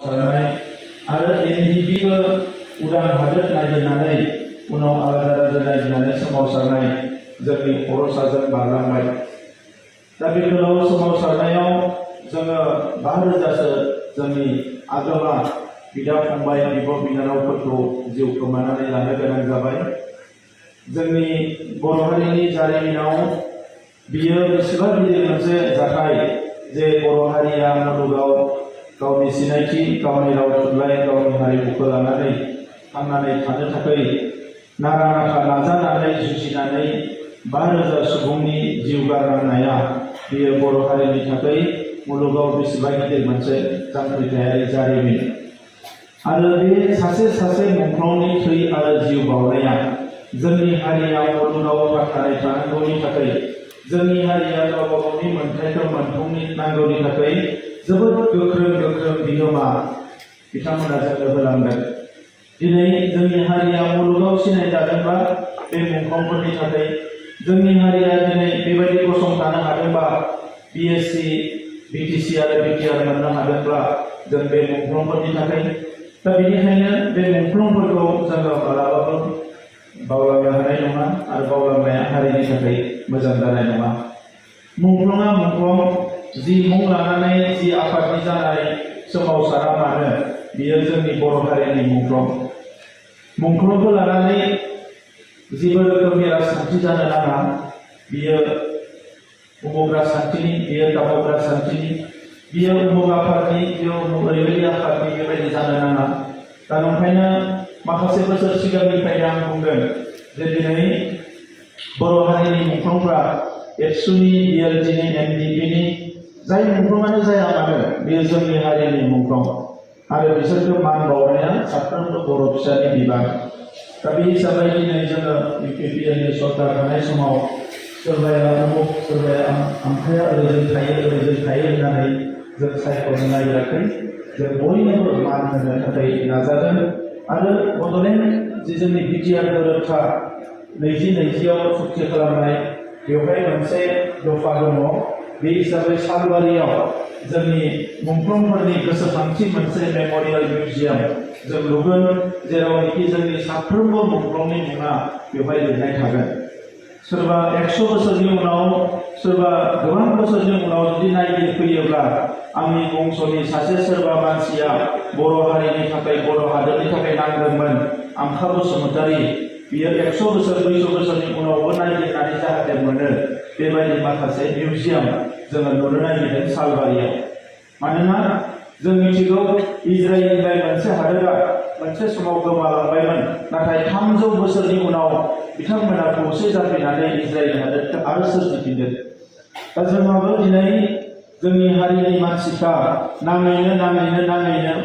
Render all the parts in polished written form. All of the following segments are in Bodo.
आरो एनडिपिबो उदां हादोर नागिरनानै उनाव आलादा रायजो नागिरनानै सोमावसारनाय जोंनि बर' साजों बारलांबाय। दा बे गोलाव सोमावसारनायाव जोङो 5,000सो जोंनि आगोमा बिदा फंबाय बिब' बिनानावफोरखौ जिउ खोमानानै लानो गोनां जाबाय। जोंनि बर' हारिनि जारिमिनाव बियो बेसेबां गिदिर मोनसे जाथाय जे बर' हारिया मुलुगाव गावनि सिनायथि, गावनि राव थुनलाइ, गावनि हारिमुखौ लानानै थांनानै थानो थाखाय नारा नाथा नाजानानै जुजिनानै 5,000 सुबुंनि जिउ गारनांनाया बियो बर' हारिनि थाखाय मुलुगाव बेसेबां गिदिर मोनसे जांख्रिथायारि जारिमिन। आरो बे सासे मुंख्लंनि थै आरो जिउ बावनाया जोंनि हारिया मुलुगाव थांनानै थानांगौनि थाखाय, जोंनि हारिया गावबा गावनि मोनथायखौ मोनफुंनो नांगौनि थाखाय जोबोद गोख्रों बिहोमा बिथांमोना जोंनो होलांदों। दिनै जोंनि हारिया मुलुगाव सिनायजादोंबा बे मुंख्लंफोरनि थाखाय, जोंनि हारिया दिनै बेबायदि गसंथानो हादोंबा बिएससि, बिटिसि आरो बिटिआर मोननो हादोंब्ला जों बे मुंख्लंफोरनि थाखाय। दा बेनिखायनो बे मुंख्लंफोरखौ जोङो मालाबाबो बावलांनो हानाय नङा आरो बावलांनाया हारिनि थाखाय मोजां जानाय नङा। मुंख्लंआ मुंख्लं, जि मुं लानानै जि आफादनि जानाय सोमावसारा मानो बियो जोंनि बर' हारिनि मुंख्लं। मुंख्लंखौ लानानै जेबो रोखोमनि राजखान्थि जानो नाङा। बियो उमुग राजखान्थिनि, बियो दामक राजखान्थिनि, बियो उमुग आफादनि, बियो ओरैबायदि आफादनि बेबायदि जानो नाङा। दा ओंखायनो माखासे बोसोर सिगांनिफ्रायनो आं बुंदों जे दिनै बर' हारिनि मुंख्लंफ्रा एबसुनि, बिएलटिनि, एनडिपिनि जाय मुंख्लंआनो जाया मानो बेयो जोंनि हारिनि मुंख्लं आरो बिसोरखौ मान बावनाया साफ्रोमबो बर' फिसानि बिबान। दा बे हिसाबै दिनै जोङो इउपिपिएलनि सरकार थानाय समाव सोरबाया उमुग, सोरबाया आमथाया ओरैजों थायो होननानै जों सायख'नो नागिराखै। जों बयनोबो मान होनो थाखाय नाजादों। आरो बड'लेण्ड जि जोंनि बिटिआर गोरोबथा 2020आव चुक्ति खालामनाय, बेवहाय मोनसे दफा दङ। बे हिसाबै सालबारियाव जोंनि मुंख्लंफोरनि गोसोखांथि मोनसे मेम'रियेल मिउजियाम जों लुगोन, जेरावनोखि जोंनि साफ्रोमबो मुंख्लंनि मुङा बेवहाय लिरनाय थागोन। सोरबा 100 बोसोरनि उनाव, सोरबा गोबां बोसोरनि उनाव जुदि नायगिरफैयोब्ला आंनि बंस'नि सासे सोरबा मानसिया बर' हारिनि थाखाय, बर' हादोरनि थाखाय नांदोंमोन, आमखा बसुमतारी, बियो 100 बोसोर 200 बोसोरनि उनावबो नायगिरनानै जाहाथे मोनो बेबायदि माखासे मिउजियाम जोङो लुनो नागिरदों सालबारियाव। मानोना जों मिथिगौ इजराइलनिफ्राय मोनसे हादोरा मोनसे समाव गोमालांबायमोन, नाथाय 300 बोसोरनि उनाव बिथांमोना खौसे जाफैनानै इजराइल हादोरखौ आरो सोरजिफिनदों। दा जोंहाबो दिनै जोंनि हारिनि मानसिफ्रा नाङैनो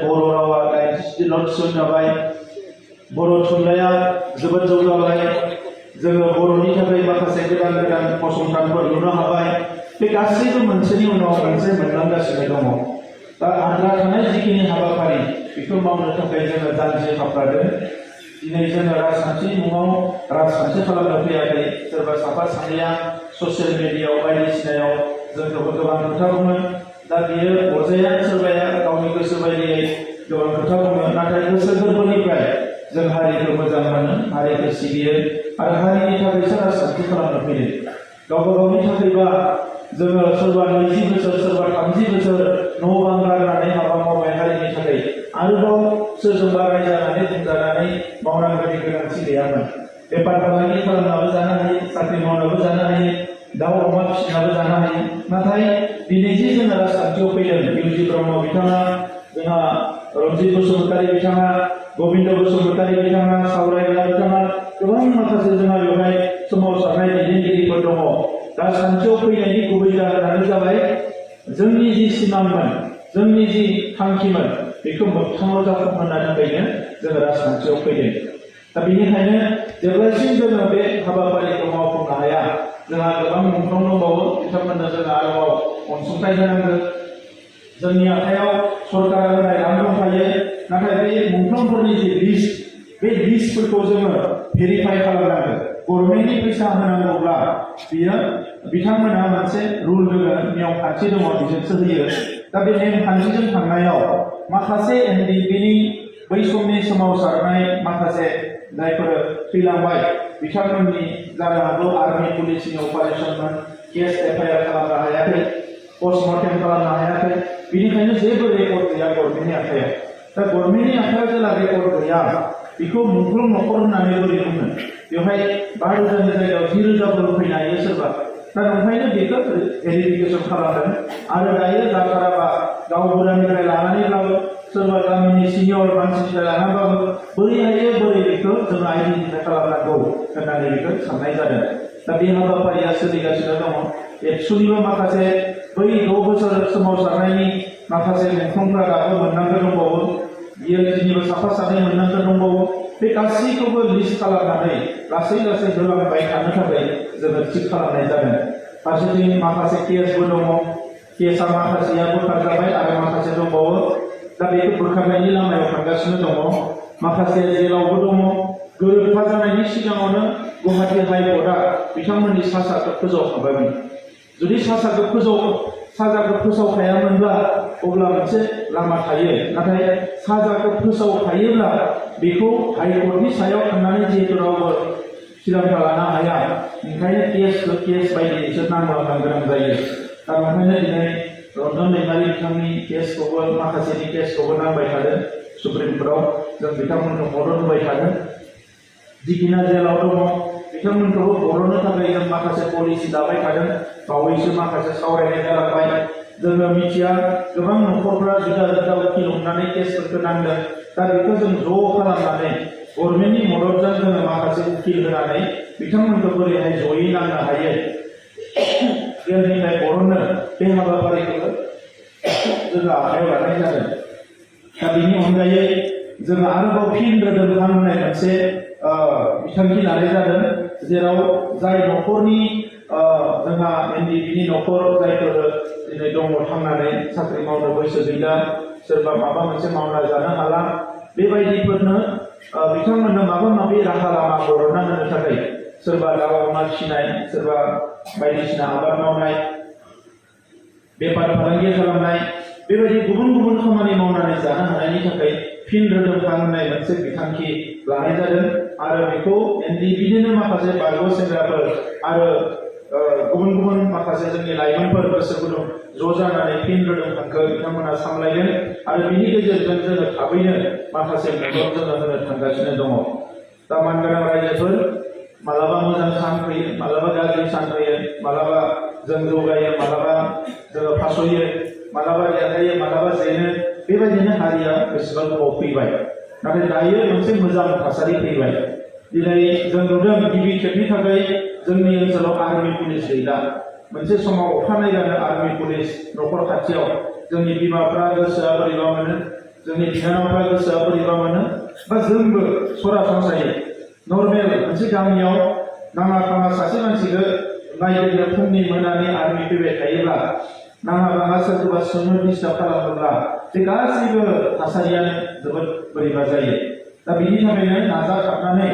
बर' रावा 90 जाबाय, बर' थुनलाइया जोबोद जौगाबाय, जोङो बर'नि थाखाय माखासे गोदान फसंथानफोर लुनो हाबाय। बे गासैबो मोनसेनि उनाव मोनसे मोनलांगासिनो दङ। दा आद्रा थानाय जिखिनि हाबाफारि बेखौ मावनो थाखाय जोङो जानजि खाफ्रादों। दिनै जोङो राजखान्थि मुङाव राजखान्थि खालामनो फैयाखै। सोरबा साफा सानैया ससियेल मिडियायाव बायदिसिनायाव जोंखौबो गोबां खोथा बुङो। दा बियो अरजाया, सोरबाया गावनि गोसो बायदियै गोबां खोथा बुङो, नाथाय गोसो गोरबोनिफ्राय जों हारिखौ मोजां मोनो, हारिखौ सिबियो आरो हारिनि थाखायसो राजखान्थि खालामनो फैदों। गावबा गावनि थाखायबा जोङो सोरबा 20 बोसोर, सोरबा 30 बोसोर न' बां गारनानै हाबा मावबाय हारिनि थाखाय, आरोबाव सोरजोंबा रायजानानै बुंजानानै मावनांगौनि गोनांथि गैयामोन। बेफार फालांगि खालामनाबो जानो हायो, साख्रि मावनाबो जानो हायो, दाउ अमा फिसिनाबो जानो हायो। नाथाय दिनै जे जोङो राजखान्थियाव फैदों, इउजि ब्रह्म बिथाङा, जोंहा रन्जित बसुमतारी बिथाङा, गबिन्द बसुमतारी बिथाङा, सावरायग्रा बिथाङा, गोबां माखासे जोंहा बेवहाय सोमावसारनाय दैदेनगिरिफोर दङ। राजखान्थियाव फैनायनि गुबै जाहोनानो जाबाय जोंनि जि सिमांमोन, जोंनि जि थांखिमोन, बेखौ मोगथाङाव जाफुंहोनो थाखायनो जोङो राजखान्थियाव फैदों। दा बेनिखायनो जेब्लासिम जोङो बे हाबाफारिखौ मावफुंनो हाया, जोंहा गोबां मुंख्लं दंबावो, बिथांमोननो जोङो आरोबाव अनसुंथाइ होनांगौ। जोंनि आखायाव सरकारा होनाय रां दंखायो, नाथाय बे मुंख्लंफोरनि जि लिस्ट, बे लिस्टफोरखौ जोङो भेरिफाइ खालामनांगौ। गभर्नमेन्टनि फैसा होनांगौब्ला बियो बिथांमोनहा मोनसे रुल दङ, नियम खान्थि दङ, बिजोंसो होयो। दा बे नेम खान्थिजों थांनायाव माखासे NDPनि बै समनि सोमावसारनाय माखासे जायफोर थैलांबाय बिथांमोननि जानो हागौ आर्मी पुलिसनि अपारेशनमोन केस एफआईआर खालामनो हायाखै पस्टमर्टेम खालामनो हायाखै बेनिखायनो जेबो रेकर्ड गैया गभर्नमेन्टनि आखायाव दा गभर्नमेन्टनि आखायाव जेला रेकर्ड गैया बेखौ मुंख्लं न'खर होननानै बोरै बुंनो बेवहाय 5,000नि जायगायाव 10,000बो होफैनो हायो सोरबा दा ओंखायनो बेखौ भेरिफिकेसन खालामदों आरो दायो जाथाराबा गावबुरानिफ्राय लानानैब्लाबो सोरबा गामिनि सिनियर मानसिनिफ्राय लानानैब्लाबो बोरै हायो बोरै बेखौ जों आइडेन्टिफाइ खालामनांगौ होननानै बेखौ साननाय जादों दा बे हाबाफारिया सोलिगासिनो दङ एक्सुअलिबो माखासे बै 6 बोसोर सोमावसारनायनि माखासे मुंख्लंफोरा दाबो मोननांगौ दंबावो बियो दिनैबो साफा सानै मोननांगौ दंबावो बे गासैखौबो लिस्ट खालामनानै लासै लासै होलांबाय थानो थाखाय जोङो थिग खालामनाय जादों फारसेथिं माखासे केसबो दङ केसआ माखासेया बोखारजाबाय आरो माखासे दंबावो दा बेखौ बोखारनायनि लामायाव थांगासिनो दङ माखासे जेलावबो दङ गोरोबथा जानायनि सिगाङावनो गुवाहाटी हाइकर्टआ बिथांमोननि साजाखौ फोजावखांबायमोन जुदि साजाखौ फोसावखायामोनब्ला अब्ला मोनसे लामा थायो नाथाय साजाखौ फोसावखायोब्ला बेखौ हाइकर्टनि सायाव थांनानै जिहेतु रावबो थिरांथा लानो हाया ओंखायनो केसखौ केस बायदियैसो नांलांनो गोनां जायो दा ओंखायनो दिनै रन्जन दैमारि बिथांनि केसखौबो माखासेनि केसखौबो नांबाय थादों सुप्रिम कर्टआव जों बिथांमोनखौ मदद होबाय थादों जिखिना जेलाव दङ बिथांमोनखौबो बर'नो थाखाय जों माखासे पलिसि दाबाय थादों बावैसो माखासे सावरायनाय जालांबाय जोङो मिथिया गोबां न'खरफोरा जुदा जुदा उकिल हमनानै केसफोरखौ नांदों दा बेखौ जों ज' खालामनानै गभर्नमेन्टनि मददजों जोङो माखासे उकिल होनानै बिथांमोनखौ बोरैहाय जयै नांनो हायो जेलनिफ्राय बर'नो बे हाबाफारिखौ जोङो आखायाव लानाय जादों दा बेनि अनगायै जोङो आरोबाव फिन रोदोमखां होननाय मोनसे बिथांखि लानाय जादों जेराव जाय न'खरनि जोंहा NDPनि न'खर जायफोर दिनै दङ थांनानै साख्रि मावनो बैसो गैला सोरबा माबा मोनसे मावना जानो हाला बेबायदिफोरनो बिथांमोननो माबा माबि राहा लामा बरनना होनो थाखाय सोरबा दाउ अमा फिसिनाय सोरबा बायदिसिना आबाद मावनाय बेफार फालांगि खालामनाय बेबायदि गुबुन गुबुन खामानि मावनानै जानो हानायनि थाखाय फिन रोदोमखां होननाय मोनसे बिथांखि लानाय जादों आरो बेखौ NDPनिनो माखासे बारग' सेंग्राफोर आरो गुबुन गुबुन माखासे जोंनि लाइमोनफोर गोसो गुदुं ज' जानानै फिन रोदोमखांखौ बिथांमोना सामलायगोन आरो बिनि गेजेरजों जोङो थाबैनो माखासे मदद जोङो होनो थांगासिनो दङ दा मानगोनां रायजोफोर मालाबा मोजां सान फैयो मालाबा गाज्रि सान फैयो मालाबा जों जौगायो मालाबा जोङो फासयो मालाबा देरहायो मालाबा जेनो बेबायदिनो हारिया बेसेबां गोबाव फैबाय नाथाय दायो मोनसे मोजां थासारि फैबाय दिनै जों नुदों गिबि खेबनि थाखाय जोंनि ओनसोलाव आर्मी पुलिस गैला मोनसे समाव अखानायगानो आर्मी पुलिस न'खर खाथियाव जोंनि बिमाफ्रा गोसोआ बोरैबा मोनो जोंनि बिनानावफ्रा गोसोआ बोरैबा मोनो बा जोंबो सरासनस्रायै नर्मेल मोनसे गामियाव नाङा फाङा सासे मानसिखौ नायगिरनो फुंनि मोनानि आर्मी फैबाय थायोब्ला नाङा फाङा सोरखौबा सोंनो डिस्टार्ब खालामोब्ला बे गासैबो थासारियानो जोबोद बोरैबा जायो दा बिनि थाखायनो नाजाथाबनानै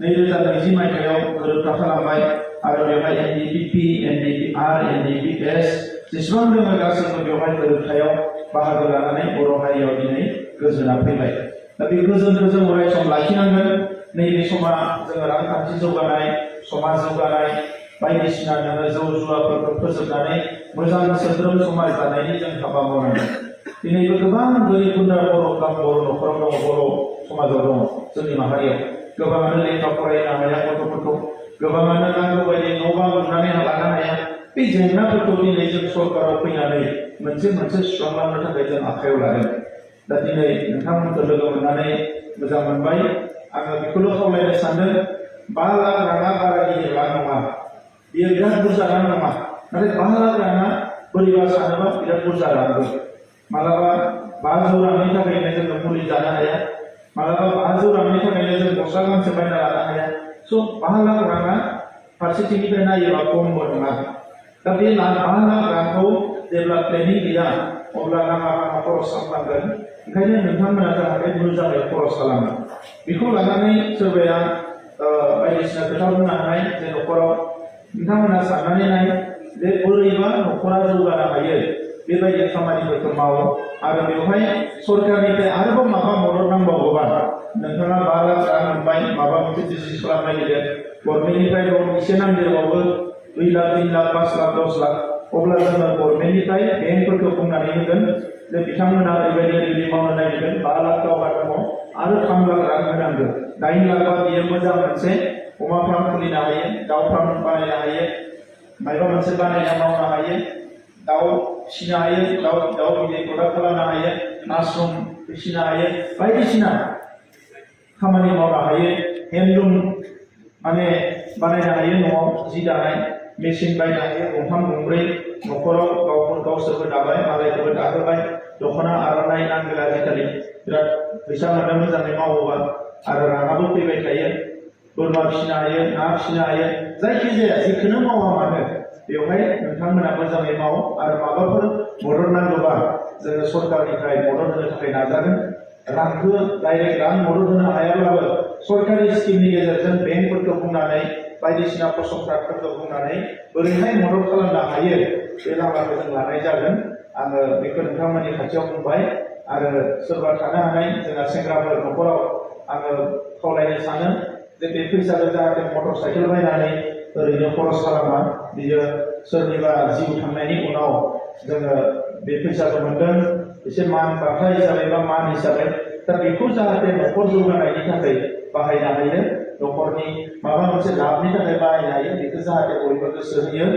2020 मायथाइयाव गोरोबथा खालामबाय आरो बेवहाय NDPP, NDPR, NDPS जेसेबां दङ गासैबो बेवहाय गोरोबथायाव बाहागो लानानै बर' हारियाव दिनै गोजोना फैबाय दा बे गोजोनखौ जों अराय सम लाखिनांगोन नैबे समा जोङो रांखान्थि जौगानाय समाज जौगानाय बायदिसिना जोङो जौ जुवाफोरखौ फोजोबनानै मोजां सोद्रोम समाज दानायनि जों हाबा मावनांगोन दिनैबो गोबां गोरिब गुन्द्रा बर' न'खराव दङ बर' समाजाव दङ जोंनि माहारियाव गोबाङानो लेखा फरायनो हाया गथ'फोरखौ गोबाङानो नांगौ बायदि न' बां लुनानै लानो हाया बे जेंनाफोरखौ दिनै जों सरकाराव फैनानै मोनसे सुस्रांलांनो थाखाय जों आखायाव लादों दा दिनै नोंथांमोनखौ लोगो मोननानै मोजां मोनबाय आङो बेखौल' खावलायनो सानदों 5 लाख राङा बारा गिदिर रां नङा बेयो बिराद बुरजा रां नङा नाथाय 5 लाख राङा बोरैबा सानोबा बिराद बुरजा रांबो मालाबा 500 रांनि थाखायनो जोङो मुलि जानो हाया मालाबा 500 रांनि थाखायनो जों गस्ला गांसे बायना लानो हाया स' 5 लाख राङा फारसेथिंनिफ्राय नायोबा खमबो नङा दा बे 5 लाख रांखौ जेब्ला प्लेनिं गैया अब्ला नाङा फाङा खरस खालामनांगोन ओंखायनो नोंथांमोना जाहाथे मोजाङै खरस खालामो बेखौ लानानै सोरबाया बायदिसिना खोथा बुंनो हानाय जे न'खराव नोंथांमोना साननानै नाय जे बोरैबा न'खरा जौगानो हायो बेबायदि खामानिफोरखौ मावो आरो बेवहाय सरकारनिफ्राय आरोबाव माबा मदद नांबावगौबा नोंथाङा 5 लाख रां मोनबाय माबा मोनसे बिजनेस खालामनो नागिरदों गभर्नमेन्टनिफ्राय लन एसे नांदेरबावो 2 लाख 3 लाख 5 लाख 10 लाख अब्ला जोङो गभर्नमेन्टनिफ्राय बेंकफोरखौ बुंनानै होगोन जे बिथांमोना ओरैबायदि मावनो नागिरदों 5 लाख गावहा दङ आरो 3 लाख रां होनांगौ 9 लाखबा बियो मोजां मोनसे अमा फार्म खुलिनो हायो दाउ फार्म बानायनो हायो माबा मोनसे बानायना मावनो हायो दाउ फिसिनो हायो दाउ बिदै प्रडाक्ट खालामनो हायो मासरुम फिसिनो हायो बायदिसिना खामानि मावनो हायो हेन्डलुम माने बानायनो हायो न'आव जि दानाय मेसिन बायनो हायो गंथाम गंब्रै न'खराव गावसोरबो दाबाय मालायखौबो दाहोबाय दख'ना आर'नाइ नांगौ आजिखालि बिराद फैसा मोनो मोजाङै मावोबा आरो राङाबो फैबाय थायो बोरमा फिसिनो हायो ना फिसिनो हायो जायखिजाया जिखुनु मावा मानो बेवहाय नोंथांमोना मोजाङै माव आरो माबाफोर मदद नांगौबा जोङो सरकारनिफ्राय मदद होनो थाखाय नाजागोन रांखौ डाइरेक्ट रां मदद होनो हायाब्लाबो सरकारि स्किमनि गेजेरजों बेंकफोरखौ बुंनानै बायदिसिना फसंथानफोरखौ बुंनानै बोरैहाय मदद खालामनो हायो बे लामाखौ जों लानाय जागोन आङो बेखौ नोंथांमोननि खाथियाव बुंबाय आरो सोरबा थानो हानाय जोंहा सेंग्राफोर न'खराव आङो खावलायनो सानो जे बे फैसाखौ जाहाथे मटर साइकेल बायनानै ओरैनो खरस खालामा बियो सोरनिबा जिउ थांनायनि उनाव जोङो बे फैसाखौ मोनदों एसे मान बान्था हिसाबै बा मान हिसाबै दा बेखौ जाहाथे न'खर जौगानायनि थाखाय बाहायनो हायो न'खरनि माबा मोनसे लाबनि थाखाय बाहायनो हायो बेखौ जाहाथे बयबो गोसो होयो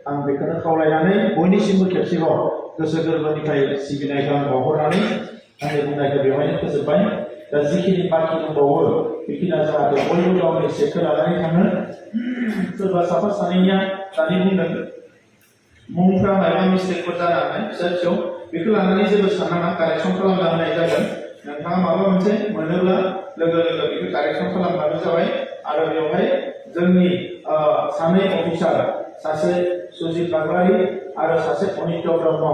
आं बेखौनो खावलायनानै बयनिसिमबो खेबसेबाव गोसो गोरबोनिफ्राय सिबिनाय गान बावहरनानै आंनि बुंनायखौ बेवहायनो फोजोबबाय दा जिखिनि बाखि दंबावो बेखिनिया जाहाथे बयबो गावनि स्टेपखौ लानानै थाङो सोरबा साफा सानैनिया दानि बुंदों मुंफ्रा माबा मिस्टेकफोर जानो हानाय फिसा फिसौ बेखौ लानानै जेबो साननाङा कारेक्सन खालामना होनाय जागोन नोंथाङा माबा मोनसे मोनोब्ला लोगो लोगो बेखौ कारेक्सन खालामबानो जाबाय आरो बेवहाय जोंनि सानै अफिसार सासे सुजित बाग्लारि आरो सासे अनित्य ब्रह्म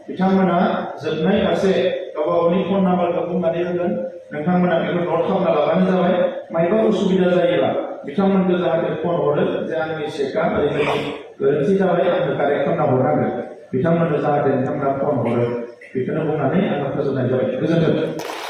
बिथांमोना जोबनाय फारसे गावबा गावनि फन नाम्बारखौ बुंनानै होगोन नोंथांमोना बेखौ नट खालामना लाबानो जाबाय मायबा उसुबिदा जायोब्ला बिथांमोनखौ जाहाथे फन हरो जे आंनि चेकआ ओरैबायदि गोरोन्थि जाबाय आंनो कारेक्ट खालामना हरनांगोन बिथांमोननो जाहाथे नोंथांमोना फन हरो बेखौनो बुंनानै आङो फोजोबनाय जाबाय गोजोन्थों।